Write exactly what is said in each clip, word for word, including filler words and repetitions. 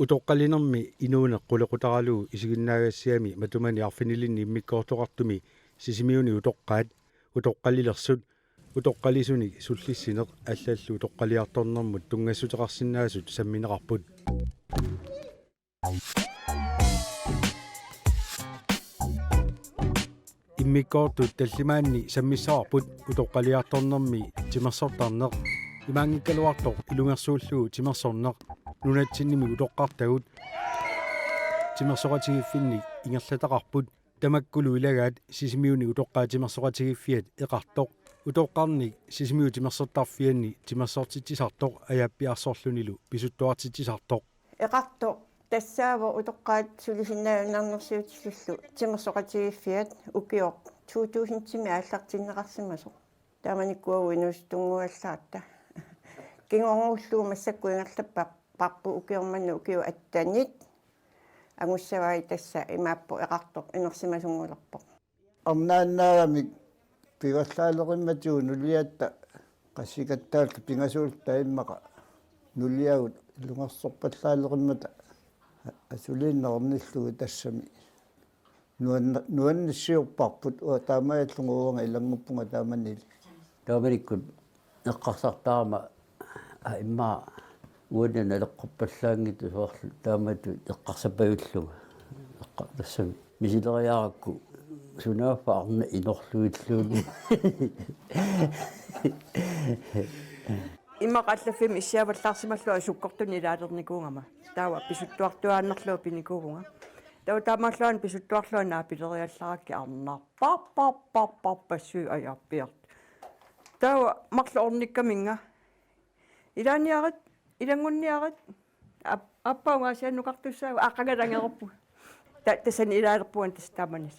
Utoqqalinermi inuuneq qulequtaralugu isiginnaagassiami matumani arfinilinni immikkoortoqartumi Sisimiuni utoqqaat, utoqqalilersut, utoqqalisunik sullissineq allallu utoqqaliartornermut tunngassuteqarsinnaasut sammineqarput. Immikkoortut tallimaanni sammissavarput utoqqaliartornermi timersortarneq, imaanngikkaluartoq ilungersuullugu timersorneq, nunatsinnimi utoqqartagut timersoqatigiiffinnik ingerlataqarput. Tamakkulu ilagaat Sisimiuni utoqqaat timersoqatigiiffiat Eqartoq, utoqqarnik Sisimiut timersortarfianni timersortitsisartoq ajaappiarsorlunilu pisuttuartitsisartoq. Eqartoq tassaavoq utoqqaat sulisinnaajunnaarnersiutillutillu timersoqatigiiffiat ukioq to tusindimi aallartinneqarsimasoq. Taamanikkut uagut inuusuttunnguugallaaratta. Kingornullu massakkut ingerlappar- parput ukioq manna ukiut attenit angussavai, tassa imaappoq Eqartoq inersimasunngulerpoq. Arnaannaagamik pivallaaleqimmatigut nuliatta qassikattaallu pingasuulluta immaqa nuliagut ilungersorpallaaleqimmata asuliinnarnillugu tassami. Nuanna-, nuannissiorparput, uanga taamaalillunga uanga ilannguppunga taamanili. Taamanikkut eqqarsartarama, aa, immaqa uannut naleqqorpallaanngitsoq soorlu taamatut eqqarsapajullunga. Eqqa-, tassami misileriarakku sunaaffa arnat inorlugilluunniit. Immaqa allaffimmi issiavallaarsimallunga sukkortunik ilaalernikuugama. Taava pisuttuartuaannarlunga pinikuuvunga. Taava taamaalluaana pisuttuarlunga naapileriallarakkit arnarpar, par, par, par, passuit ajaappiartut. Taava marluk ornikkaminga: Ilaanniarit, ilanngunniarit. Aap-, aappaa ungaasiannukartussaagut, aa, qangalangeruppunga. Ta-, tassani ilaalerpunga tassa taamani.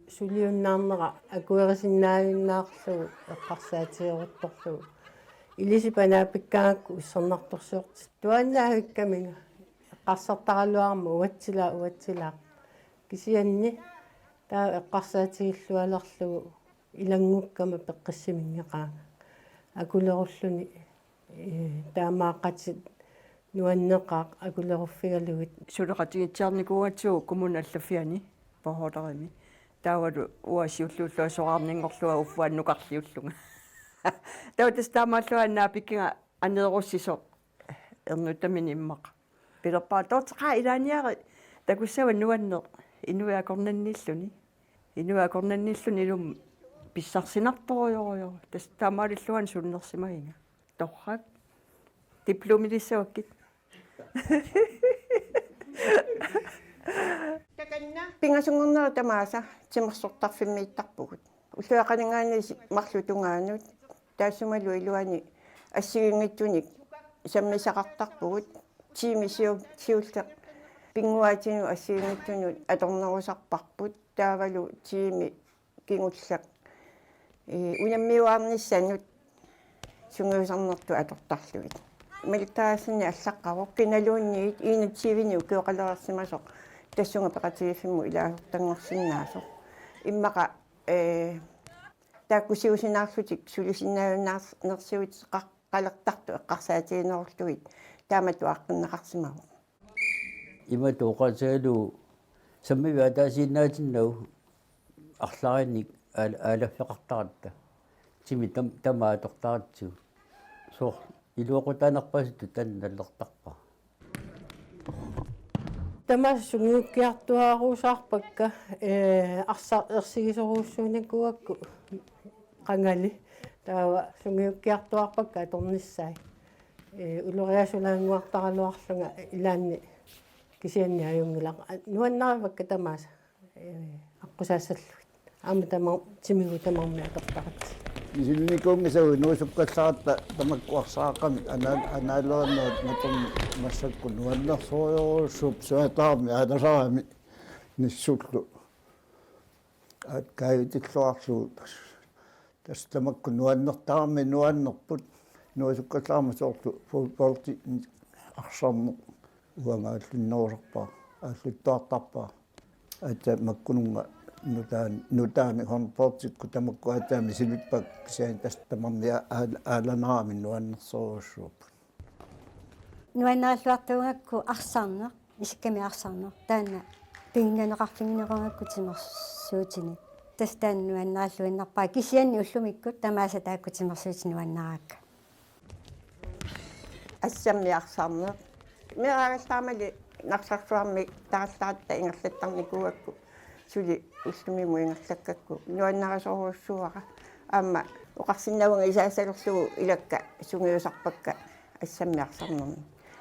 Suliunnaarnera akuerisinnaajunnaarlugu eqqarsaatigeruttorlugu. Ilisip anaapikkaangakku ussernartorsiortittuaannaavikkaminga. Eqqarsartaraluarama uatsilaaq, uatsilaaq. Kisianni taava eqqarsaatigillualerlugu ilanngukkama peqqissiminngeqaanga. Akulerulluni, ee, taamaaqatit nuanneqaaq akuleruffigalugit. Suleqatigiitsiarnikuugatsigu kommunip allaffiani, bogholderimi. Taavalu uanga siulliullunga soraarninngorlunga uffa annukarliullunga. Taava tassa taamaallunga naapikkiga aneerussisoq ernuttamini immaqa. Pilerpara: Dorte, qaa, ilaanniarit takussava nuanneq inuit akornanniilluni. Inuit akornanniilluni ilumut pissarsinartorujorujorujussuuvoq. Tassa taamaalilluaana sunnersimagiga. Torrak. Diplomilissavakkit. Pingasunngornerit tamaasa timersortarfimmiittarpugut. Ulluiqanngaanissi marluk tungaanut, taassumalu iluani assigiinngitsunik sammisaqartarpugut. Tiimi siu-, siulleq pinnguaatinut assigiinngitsunut atornerusarparput, taavalu tiimi kingulleq, ee, unammiuaarnissanut sungiusarnertut atortarlugit. Malittarisassani allaqqavoq, kinaluunniit enogtyvenik ukioqalereersimasoq tassunga peqatigiiffimmut ilaasortanngorsinnaasoq. Immaqa, ee, taakku siusinaarlutik sulisinnaajunnaars-, nersiuteqar-, qalertartut eqqarsaatiginerullugit taamatut aaqqinneqarsimavoq. Imatut oqaatigalugu sammivik ataasiinnaatinnagu arlalinnik aal-, aalaffeqartaratta. Timi tam-, tamaat atortaratsigu. Soorlu iluaqutaanerpasittoq taanna nallertarpara. Tamaasa sungiukkiartuaarusaarpakka, ee, arsaq ersigisorujussuunikuugakku qangali. Taava sungiukkiartuaarpakka atornissaat. Ee, uloriasulaannguartaraluarlunga ilaanni kisianni ajunngilaq. Nuannarivakka tamaasa, ee, aqqusaassallugit. Aamma tama-, timigut tamarmik atortaratsigu. Misilinnikuunngisagut inuusukkallaratta tamakku arsaaqqamik anaa-, anaalerinerit matormi massakkut nuannersorujorujussuupput, suaataarmi aalasaarami nissullu. Aat kaajutilluarlugu. Tassa tamakku nuannertaramik nuannerput. Inuusukkallarama soorlu fodboldi arsarneq uanga aallunnerusarpara, aalluttuartarpara. Aatsaat makkununnga nutaan-, nutaamik håndboldikkut tamakku aatsaat misilippakka, kisianni tassa tamarmik aa-, aal-, aalanaramik nuannersorujussuupput. Nuannarilluartuugakku arsarneq, Isikkami arsarneq. Taanna piginnaaneqarfigineqaragakku timersuutinik. Tassa taanna nuannarilluinnarpara kisianni ullumikkut tamaasa taakku timersuutinik nuannaraakka. Assammi arsarneq. Meeraagallarmali Narsarsuarmi tarallaarta ingerlattarnikuugakku suli ullumimut ingerlakkakku nuannarisorujussuuara. Aamma oqarsinnaavunga isaasalerlugu ilakka sungiusarpakka assammi arsarnerni.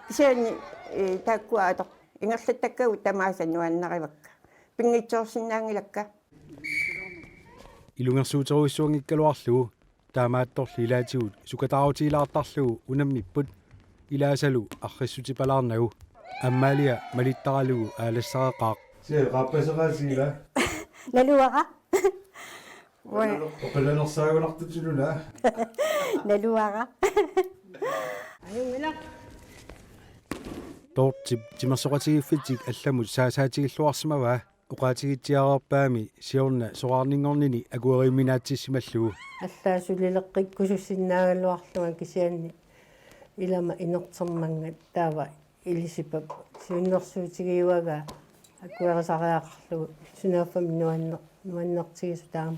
Kisianni, ee, taakkua ator-, ingerlattakkagut tamaasa nuannarivakka. Pinngitsoorsinnaanngilakka. Ilungersuuterujussuanngikkaluarlugu taamaattorli ilaatigut sukataarutigilaartarlugu unammipput ilaasalu arrissutipalaarnagu. Amalia malittaralugu aalassareqaaq. Se qaappaseqaasiila. Naluara. Ua. Oqalanersaagunartutuluna. Naluara. Tortip timersoqatigiiffitsik allamut saasaatigilluarsimavaa. Oqaatigitsiareerpaami siorna soraarninngornini akueriiminaatsissimallugu. Allaat sulileqqikkusussinnaagaluarlunga kisianni ilama inertermannga taava Elisabeth siunnersuutigiuagaa akuerisariaqarlugu sunaaffami nuanner-, nuannertigisoq taama.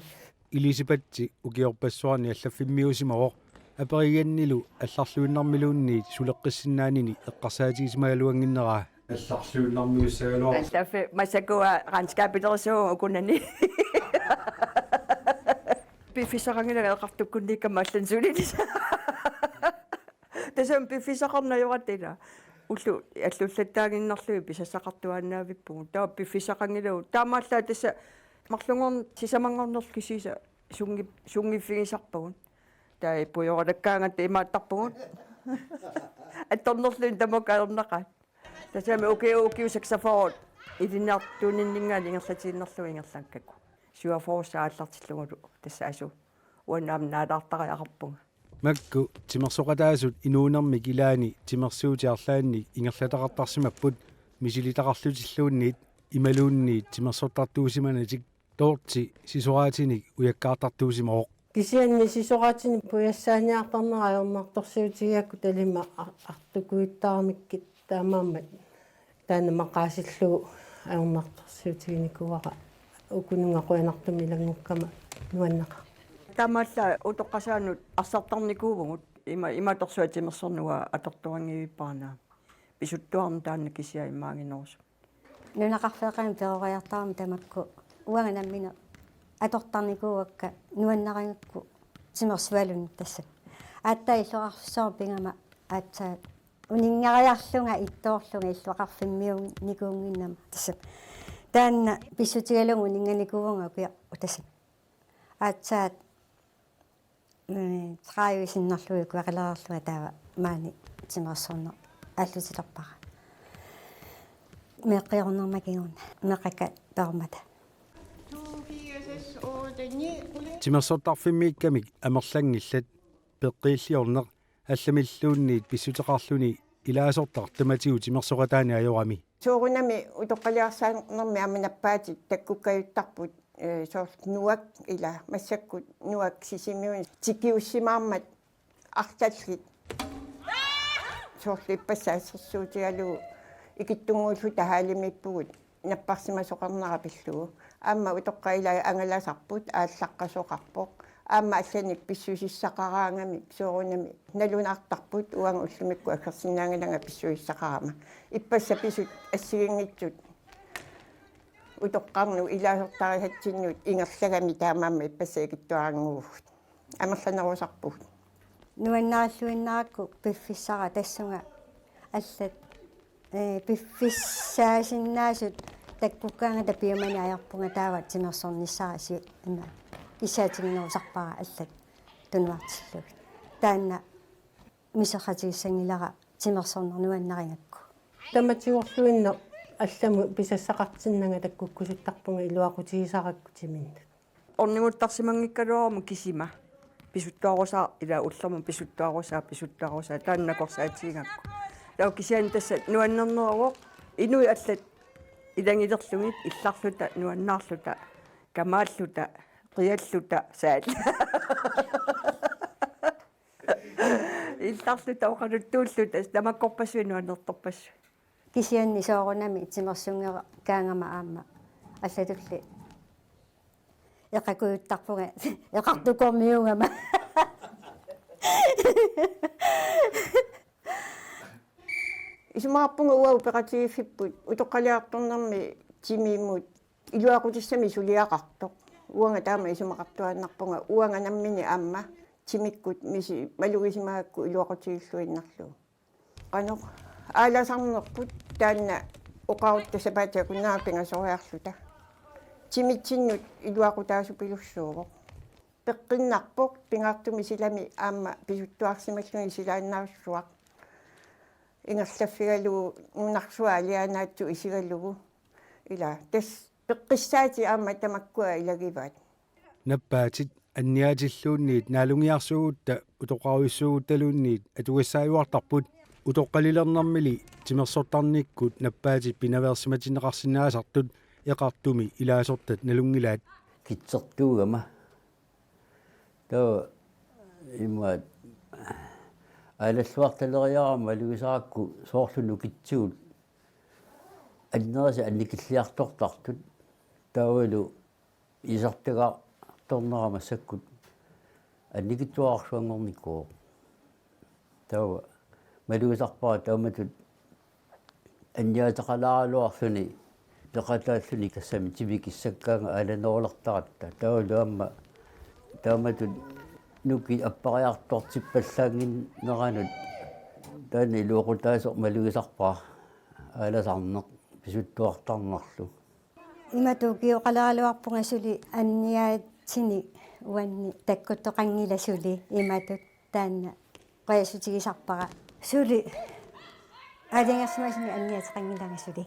Elisabeth ukiorpassuarni allaffimmiuusimavoq aperigigannilu allarluinnarmiluunniit suleqqissinnaanini eqqarsaatigisimagaluannginneraa. Allarluinnarmiuussagaluarpoq. Allaffi massakkut regnskabit lerisuuvugut ukunani. Piffissaqanngilanga eqqartukkunniikkama allanut sulilisa. Tassami piffissaqarneq ajoratta ila. Ullut allullattaaginnarlugit pisassaqartuaannavippugut. Taava piffissaqanngilagut. Taamaallaat tassa marlunngorn-, sisamanngornerlu kisiisa sunngi-, sunngiffigisarpagut. Taava pujorilakkaangatta imaattarpugut. Attornerluni tamakku ajornaqaat. Tassami ukiu-, ukiut seksogfyrre ilinniartuuninninngaanniit ingerlatiinnarlugu ingerlakkakku. Syvogfyrre aallartillugulu tassa asu. Uanga aamma naalaartariaqarpunga. Makku timersoqataasut inuunermik ilaanni timersuutit arlaannik ingerlataqartarsimapput misilitaqarlutilluunniit imaluunniit timersortartuusimanatik. Torti sisoraatinik ujakkaartartuusimavoq. Kisianni sisoraatinik pujassaaniartarnera ajornartorsiutigigakku talima ar-, artukuittaarmikkit taamaammat taanna maqaasillugu ajornartorsiutiginikuuara ukununnga qujanartumik ilanngukkama nuanneqaaq. Taamaallaat utoqqasaanut arsartarnikuuvugut ima-, imatorsuaq timersorneq uanga atortuanngivippara naamik. Pisuttuarneq taanna kisiat immaaginerusoq. Nunaqarfeeqqami peroriartarami tamakku uanga nammineq atortarnikuuakka nuannarigakku timersualunneq tassami. Aatsaat illoqarfissuarmi pigama aatsaat uninngariarlunga ittoorlunga illoqarfimmiunnikuunnginnama tassami. Taanna pissutigalugu uninnganikuuvunga ukiaq tassami. Aatsaat, mm, tredive sinnerlugit ukiaqalereerlunga taava maani timersorneq aallutilerpara. Meeqqerunnerma kingorna, meeqqakka perormata. Timersortarfimmiikkamik amerlanngillat, peqqiilliorneq allamilluunniit pissuteqarluni ilaasortaq tamatigut timersoqataanik ajorami. Soorunami utoqqaliarsaarnermi aamma nappaatit takkukkajuttarput, ee, soorlu nuak ila massakkut nuak Sisimiuni tikiussimaarmat arlallit. Soorlu ippassaq assersuutigalugu ikittunnguulluta haalimiippugut napparsimasoqarnera pillugu. Aamma utoqqaat ilaat angalasarput aallaqqasoqarpoq. Aamma allanik pissusissaqaraangamik soorunami nalunaartarput uanga ullumikkut aggersinnaannginnama pissusissaqarama. Ippassaq pisut assigiinngitsut utoqqarnut ilaasortarisatsinnut ingerlagami taamaammat ippassaq ikittuarannguuvugut. Amerlanerusarpugut. Nuannarilluinnarakku piffissara tassunga allat, ee, piffissaasinnaasut takkukkaangata piumani ajorpunga taava timersornissara si-, ima kissaatiginerusarpara allat tunuartillugit. Taanna miserratigissanngilara timersorneq nuannarigakku. Tamatigorluinnaq allamut pisassaqartinnanga takkukkusuttarpunga iluaqutigisarakku timinnut. Orniguttarsimanngikkaluaruma kisima. Pisuttuarusaaq ila ullormut pisuttuarusaaq, pisuttuarusaaq, taanna nakorsaatigigakkit. Taava kisianni tassa nuannerneruvoq, inuit allat ilagilerlugit illarluta, nuannaarluta, kamaalluta, qialluta, saal. Illarluta, oqaluttuulluta, tamakkorpassuit nuannertorpassuit. Kisianni soorunami timersunngeqqaangama aamma allatulli eqakujuttarpunga eqartukormiugama. Isumaqarpunga uanga peqatigiiffipput utoqqaliartornermi timimut iluaqutissamik suliaqartoq. Uanga taama isumaqartuaannarpunga uanga nammineq aamma timikkut misi malugisimagakku iluaqutigilluinnarlugu. Qanoq aalasarnerput taanna oqarutta sapaatip akunnera pingasoriarluta. Timitsinnut iluaqutaasupilussuuvoq. Peqqinnarpoq pingaartumik silami aamma pisuttuarsimalluni silaannarsuaq. Ingerlaffigalugu nunarsuaq alianaatsut isigalugu. Ila tassa peqqissaatit aamma tamakkua ilagivaat. Nappaatit anniaatilluunniit naalungiarsuugutta utoqqarujussuuguttaluunniit atugassaajuartarput utoqqalilernermili timersortarnikkut nappaatit pinaveersimatinneqarsinnaasartut eqartumi ilaasortat nalunngilaat. Kitsertuugama. Taava imaat aalalluartaleriarama malugisarakku soorlu nukitsigut annerusat annikilliartortartut taavalu isertagaq tornera massakkut annikitsuararsuanngornikuuvoq. Taava malugisarpara taamatut anniaateqalaaraluarluni peqataalluni tassami timi kissakkaangat aalanerulertaratta. Taavalu aamma taamatut nukit appariartortippallaannginneranut taanna iluaqutaasoq malugisarpara aalasarneq pisuttuartarnerlu. Imatut ukioqaleraluarpunga suli anniaatinik uanni takkuttoqanngilaq suli imatut taanna. Qiassutigisarpara suli aalajangersimasumik anniaateqanngilanga suli.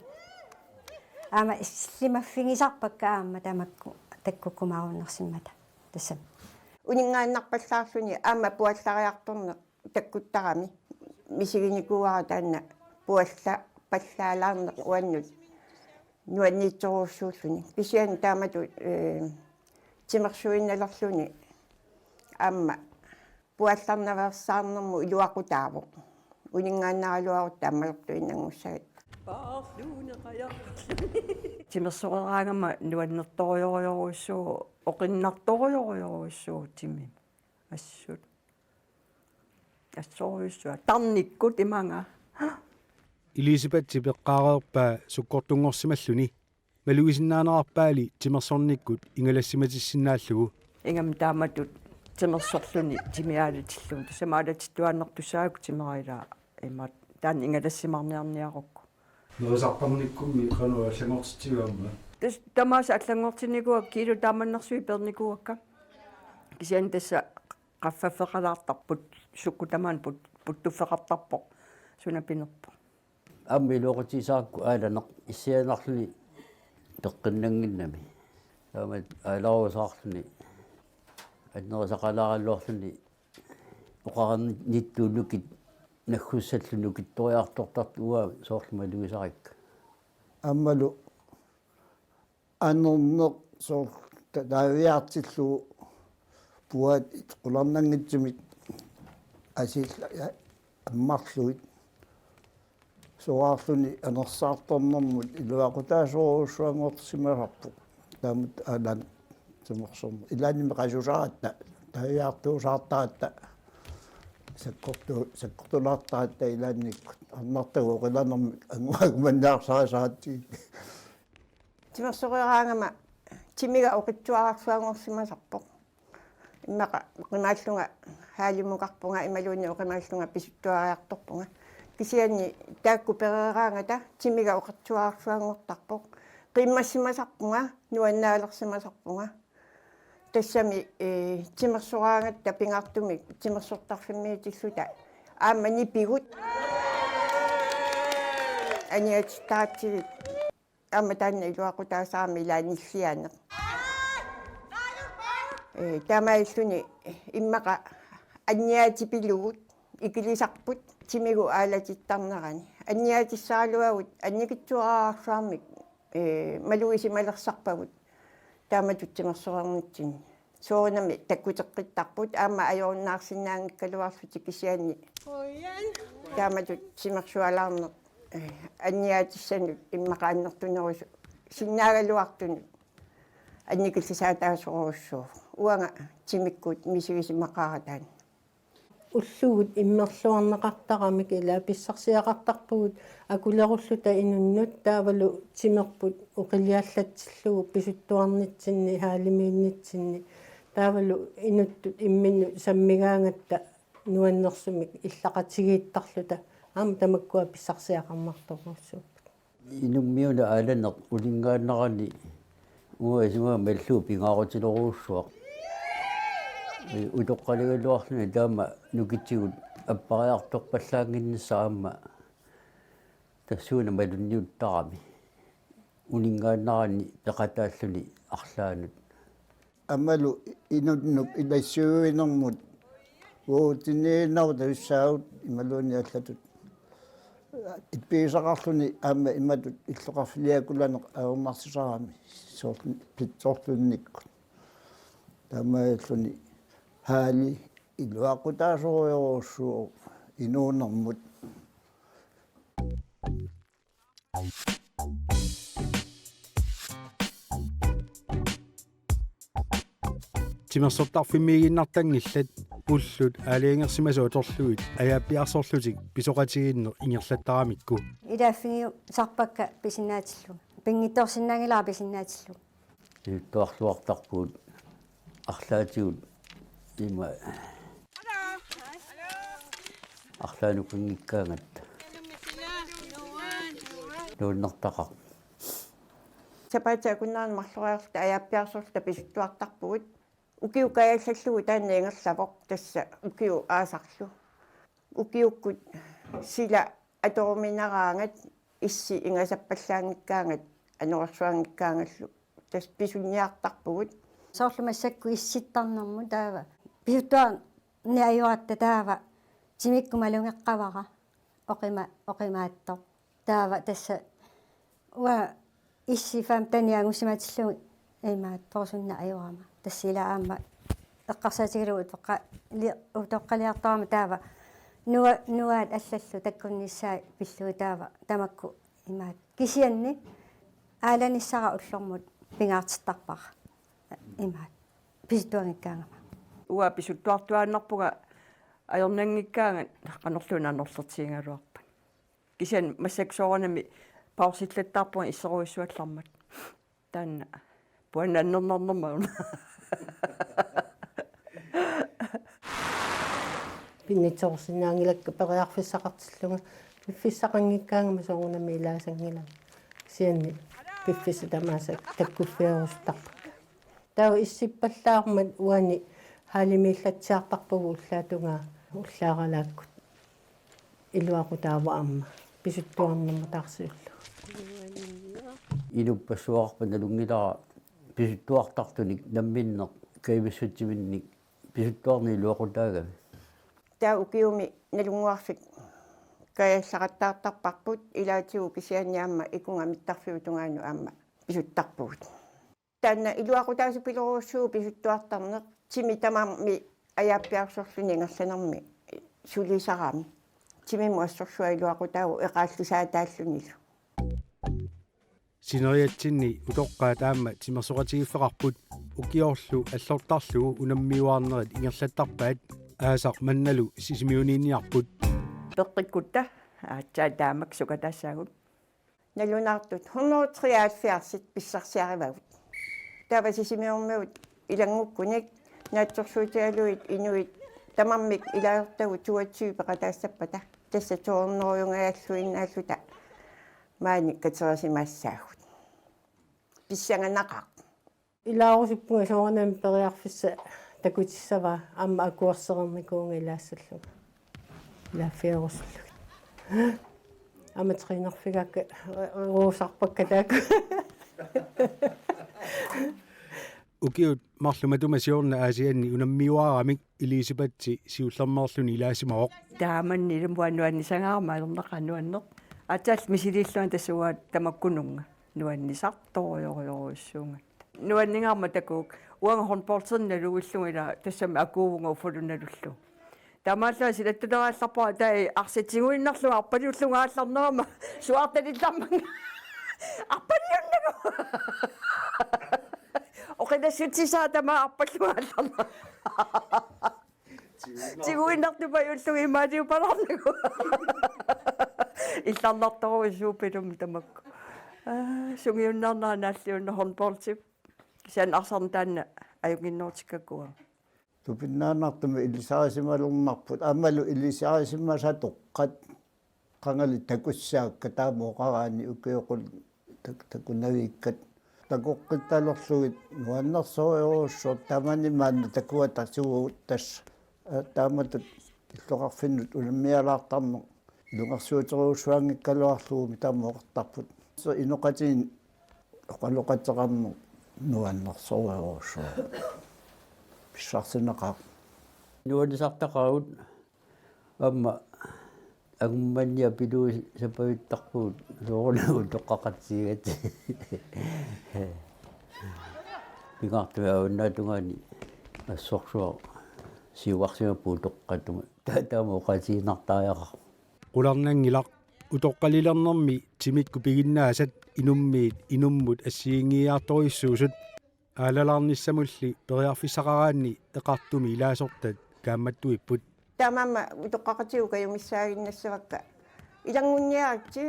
Aamma sillimaffigisarpakka aamma tamakku takkukkumaarunnersimmata tassami. Uninngaannarpallaarluni aamma puallariartorneq takkuttarami misiginikuuara taanna puallapallaalaarneq uannut nuanniitsorujussuulluni. Kisianni taamatut, ee, timersuinnalerluni aamma puallarnaveersaarnermut iluaqutaavoq. Uninngaannaraluarutta ammalortuinnanngussagatta. Timersoreeraangama nuannertorujorujorujussuuvoq, oqinnartorujorujorujussuuvoq timimut. Assut. Assorujussuaq. Tarnikkut imanga. Elisabeth peqqaareerpaa sukkortunngorsimalluni. Malugisinnaanerarpaali timersornikkut ingalassimatissinnaallugu. Ingammik taamatut timersorluni timi aalatillugu. Tassami aalatittuaannartussaarakku timera ilaa imaat taanna ingalassimaniarniarukku. Nerisartarnikkummi qanoq allanngortitsigaamma? Tassa tamaasa allanngortinnikuuakka kiilu taamannersuit peernikuuakka. Kisianni tassa qaffaffeqalaartarput sukkut tamaana put-, puttuffeqartarpoq suna pinerpoq. Aamma iluaqutigisarakkit aalaneq issiaannarluni peqqinnannginnami. Taama aalarusaarluni annerusaqalaaraluarluni oqarnittut nukit naggussallu nukittoriartortartut uanga soorlu malugisarakku. Aammalu anerneq soorlu ta-, taaviaartillugu puaat qularnanngitsumik asil-, ammarlugit. Soraarluni anersaartornermut iluaqutaasorujussuanngorsimasarpoq. Taamatut aalaat timersorneq. Ilaanni qassusaratta, taaviaartuusaartaratta, sakkortu-, sakkortulaartaratta ilaannikkut. Arnartagut oqilanermik anguagumannaarsarisaratsigu. Timersoreeraangama timiga oqitsuararsuanngorsimasarpoq. Immaqa qimaallunga haalimukarpunga imaluunniit oqimaallunga pisuttuariartorpunga. Kisianni taakku pereeraangata timiga oqitsuararsuanngortarpoq. Qiimmassimasarpunga, nuannaalersimasarpunga. Tassami, ee, timersoraangatta pingaartumik timersortarfimmiitilluta aamma nipigut aniatittaratsigit. Aamma taanna iluaqutaasarami ilaanillianeq. Ee, taamaalilluni immaqa anniaatipilugut ikilisarput timigut aalatittarnerani. Anniatissaraluagut annikitsuararsuarmik, ee, malugisimalersarpagut taamatut timersoreernitsinni. Soorunami takkuteqqittarput aamma ajorunnaarsinnaanngikkaluarlutik kisianni. Taamatut timersualaarneq eh, anniaatissanut immaqaannertunerusoq sinnaagaluartunut annikillisaataasorujussuuvoq. Uanga timikkut misigisimaqaarataani. Ullugut immerluarneqartaramik ila pissarsiaqartarpugut akulerulluta inunnut taavalu timerput oqiliallatsillugu pisuttuarnitsinni haalimiinnitsinni taavalu inuttut imminnut sammigaangatta nuannersumik illaqatigiittarluta aamma tamakkua pissarsiaqarnartorujussuupput. Inummiuna aalaneq uninngaanneranni uanga isumaga mallugu pingaarutilerujussuaq. Utoqqaligaluarluni taama nukitigut appariartorpallaannginnissaq aamma tassuuna malunniuttarami. Uninngaanneranni peqataalluni arlaannut. Aammalu inunnup ilassiuinermut uagutsiniinnartut tavissaagut imaluunniit allatut. Ippigisaqarluni aamma imatut illoqarfiliakulaneq ajornarsisarami soorlu-, pit-, soorlunnikkut. Taamaalilluni haali iluaqutaasorujorujussuuvoq inuunermut. Timersortarfimmiiginnartanngillat ullut aalajangersimasut atorlugit ajaappiarsorlutik pisoqatigiinneq ingerlattaramikku. Ilaaffigiusarpakka pisinnaatillugit. Pinngitsoorsinnaanngilara pisinnaatillugit. Siuttuarluartarpugut arlaatigut ima arlaanukanngikkaangatta. Nuannertaqaaq. Sapaatip akunnerani marloriarluta ajaappiarsorluta pisuttuartarpugut. Ukiup kaajallallugu taanna ingerlavoq tassa ukiup aasarlu. Ukiukkut sila atorumineraangat issi ingasappallaanngikkaangat anorersuanngikkaangallu tassa pisunniartarpugut. Soorlu massakkut issittarnermut taava pisuttuarneq ajoratta taava timikkut malugeqqavara oqima-, oqimaattoq. Taava tassa uanga issi femteni angusimatillugu imaattoq sunna ajorama. Tassa ila aamma eqqarsaatigalugu utoqqa-, li-, utoqqaliartorama taava nua-, nuaat allallu takkunnissaat pillugit taava tamakku imaat. Kisianni aalanissara ullormut pingaartittarpara imaat. Pisuttuanngikkaangama. Uanga pisuttuartuaannarpunga ajornanngikkaangat qanorluunniit anorlertigigaluarpat. Kisianni massakkut soorunami pausillattarpunga isserujussuallarmat. Taanna puannannernarnerma una. Pinngitsoorsinnaanngilakka periarfissaqartillunga. Piffissaqanngikkaangama soorunami ilaasanngilanga. Kisianni piffissaq tamaasa takkuffigerusuttarpakka. Taava issippallaarmat uani haalimiillatsiartarpugut ullaap tungaa ullaaralaakkut. Iluaqutaavoq aamma pisuttuarnermut taarsiullugu. Inuppassuaqarpat nalunngilara pisuttuartartunik namminneq kajumissutsiminnik pisuttuarneq iluaqutaagami. Taava ukiumi Nalunnguarfik kajallaqattaartarparput ilaatigut kisianni aamma ikunga mittarfiup tungaanut aamma pisuttarpugut. Taanna iluaqutaasupilorujussuuvoq pisuttuartarneq timi tamarmi ajaappiarsorluni ingerlanermi sulisarami. Timimut assorsuaq iluaqutaavoq eqaallisaataallunilu. Sineriatsinni utoqqaat aamma timersoqatigiiffeqarput ukiorlu allortarlugu unammiuaarnerit ingerlattarpaat aasaq mannalu Sisimiuniinniarput. Peqqikkutta aatsaat taamak sukataassaagut. Nalunaartut hundrede treoghalvfjerds pissarsiarivagut. Taava Sisimiormiut ilanngukkunik naatsorsuutigalugit inuit tamarmik ilaasortagut toogtyve peqataassappata. Tassa toornerujungajalluinnaalluta maani katerisimassaagut. Pissanganaqaaq. Ilaarusuppunga soorunami periarfissaq takutissavaa aamma akuersereernikuuvunga ilaassallunga. Ilaaffigerusullugit. Aamma trænerfigaakka ruusarpakka taakku. Ukiut marluk matuma siorna Aasianni unammiuaaramik Elisabeth siullermeerluni ilaasimavoq. Taamanni ilumut nuannisangaarama ajornaqaaq nuanneq. Aatsaat misiliillunga tassa uanga tamakkununnga nuannisartorujorujussuugatta. Nuanningaarmat takuuk uanga håndboldinik naluillugu ila tassami akuuvunga uffalu nalullugu. Taamaallaat silattuleraallarpara taava arsaq tiguinnarlugu arpalullugu aallarnerama suaartalillarmanga. Arpaliunnagu. Oqilassutsisaa tamaat arpallugu aallarnerama. Tiguinnartupajullugit imaaliupalaarnagu. Illarnartorujussuupput ilumut tamakku. Aa, sungiunnaarnera naalliunneq håndboldi. Kisianni arsarneq taanna ajunnginnerutikkakku uanga. Tupinnaannartumik ilisarisimalernarput, aammalu ilisarisimasatoqqat qangali takussaakka taama oqaraanni ukioqul tak-, takunaviikkat. Takoqqittalerlugit nuannersorujussuuvoq, taamani maanna takuata tigugut tassa, aa, taamatut illoqarfinnut unammialaartarneq ilungersuuterujussuanngikkaluarlugumi taama oqartarput. Soorlu inoqatigiit oqaloqateqarneq nuannersorujussuuvoq. Pissarsisinnaaqaaq. Nuannisartaqaagut aamma angummanniapiluit sapavittarpugut soorunami utoqqaqatigigatsigit. Pingaartumik avannaata tungaani assorsuaq siuarsimappoq utoqqaat tungaanut. Ta-, taama oqaatigiinnartariaqarpoq. Qularnanngilaq utoqqalilernermi timikkut piginnaasat inummiit inummut assigiinngiiaartorujussuusut. Aalalaarnissamulli periarfissaqaraanni Eqartumi ilaasortat kaammattuipput. Taamaammat utoqqaqatigut kajumissaaginnassavakka. Ilanngunniaritsi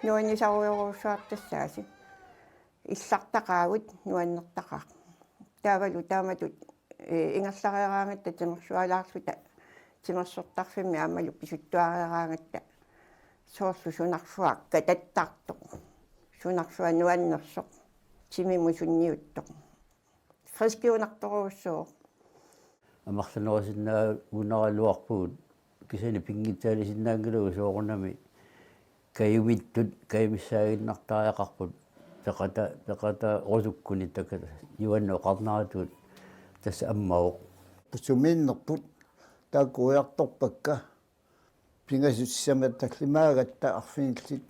nuannisarujorujussuartassaasi. Illartaqaagut nuannertaqaaq. Taavalu taamatut, ee, ingerlareeraangatta timersualaarluta timersortarfimmi aammalu pisuttuareeraangatta soorlu sunarsuaq katattartoq. Sunarsuaq nuannersoq. Timimut sunniuttoq. Friskiunartorujussuuvoq. Amerlanerisinnaagunaraluarpugut kisianni pinngitsaalisinnaanngilagut soorunami kajumittut kajumissaaginnartariaqarput peqata-, peqataarusukkunik takuta Juanne oqarneratut tassa ammavoq. Sumiinnerput taakku ujartorpakka. Pingasut sisamat tallimaagatta arfinillit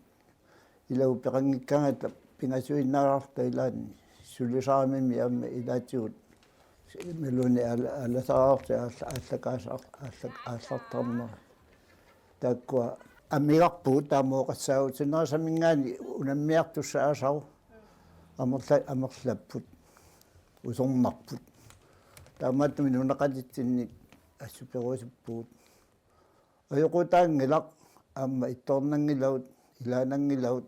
ilagut peqanngikkaangatta pingasuinnaalaarluta ilaanni sulisaramimmi aamma ilaatigut imaluunniit aala-, aalasaraarluta aalla-, aallakaasar-, aalla-, aallartarnera. Taakkua amigarpugut taama oqassaagut sinerissaminngaanniit unammiartussaasaru amerla-, amerlapput usornarput. Taamaattumik nunaqqatitsinnik assuperusuppugut. Ajoqutaanngilaq aamma ittoornanngilagut, ilaananngilagut.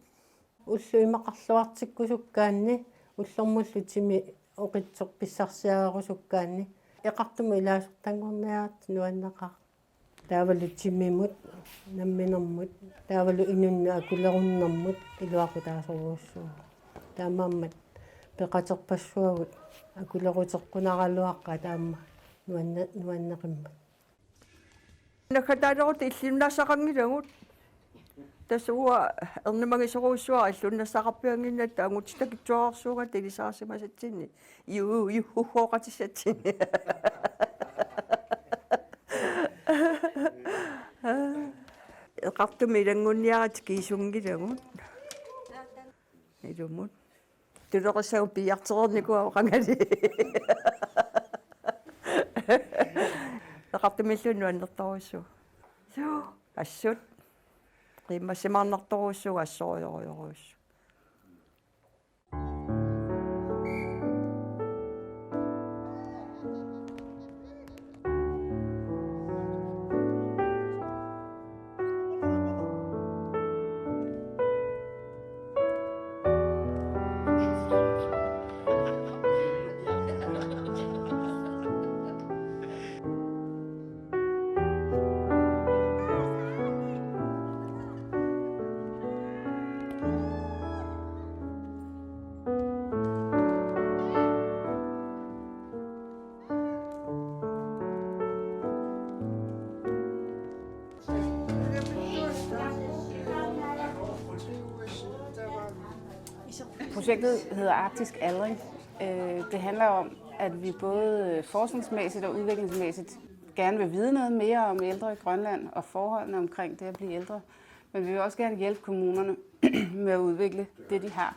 Ullut imaqarluartikkusukkaanni, ullormullu timi oqitsoq pissarsiareerusukkaanni, Eqartumut ilaasortanngorniaritsi nuanneqaaq. Taavalu timimut, namminermut, taavalu inunnut akulerunnermut iluaqutaasorujussuuvoq. Taamaammat peqaterpassuagut akuleruteqqunaraluaqaat aamma nuanne-, nuanneqimmat. Naggataalerutit illuinnaassaqanngilagut. Tassa uanga ernumagisorujussuara illuinnaassaqarpiannginnatta angutit takutsuararsuugatta ilisarisimasatsinni. Ju-, juhuhooqatissatsinni. Eqartumik ilanngunniaritsi kiisunngilagut. Ilumut. Tuleqissagut piiartereernikuuagut qangali. Eqartumilluunniit nuannertorujussuuvoq. Suu, assut. Qiimmassimaarnartorujussuuvoq assorujorujorujussuuvoq. Projektet hedder Arktisk Aldring. Øh, det handler om, at vi både, øh, forskningsmæssigt og udviklingsmæssigt gerne vil vide noget mere om ældre i Grønland og forholdene omkring det at blive ældre. Men vi vil også gerne hjælpe kommunerne med at udvikle det, de har.